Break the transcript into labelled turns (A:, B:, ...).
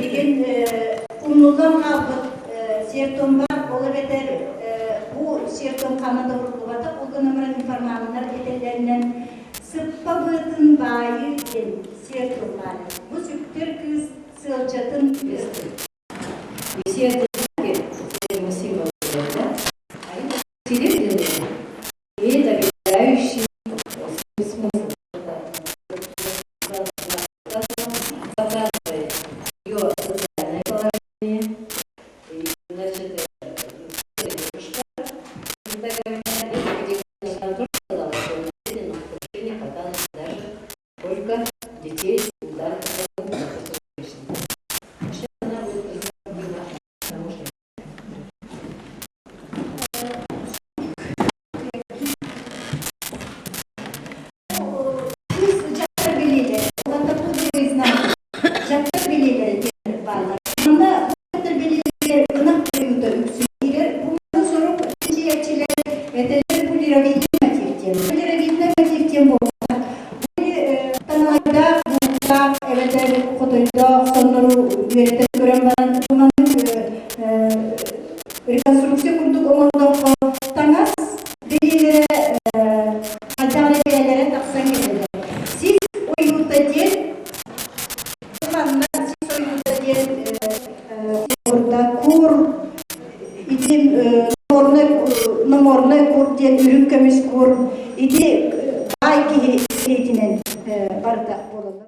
A: Билигин умнуллан хаалбыт сиэр-туом баар, ол эбэтэр бу сиэр-туом ханна да уруллубатах, ол гынан баран информатордар этэллэринэн сыппа быатын баайыы диэн сиэр-туом баар. Бу сүктэр кыыс сыалдьатын
B: И все это знаки, все символы, да, они серебряные, имеют определяющий смысл. Показывает ее социальное положение, и, значит, девушка, она тоже сказала, что на хватало даже только детей с ударом. Сейчас она будет потому что
A: Кыыс дьахтар бэлиэлэрэ, кодовые знаки, дьахтар бэлиэлэрэ диэн бааллар. Манна дьахтар бэлиэлэрэ ынах ойуута үксүн киирэр. Бу маны сорук чинчийээччилэр этэллэр бу лировидный мотив диэн. Бу лировидный мотив диэн буолбатах. Бу таҥаһайдаах, бууктаах эбэтэр хотойдоох соннору үөрэтэн көрөн баран бу маннык реконструкция курдук оҥордоххо таҥас бэлиэлэрэ хайдах эрэ бэйэлэрэ тахсан кэлэллэр. Сис ойуута диэн манна сис ойуута диэн орда кур ити номорной кур диэн үрүҥ көмүс кур ити баай киһи илиитинэн барыта буолаллар.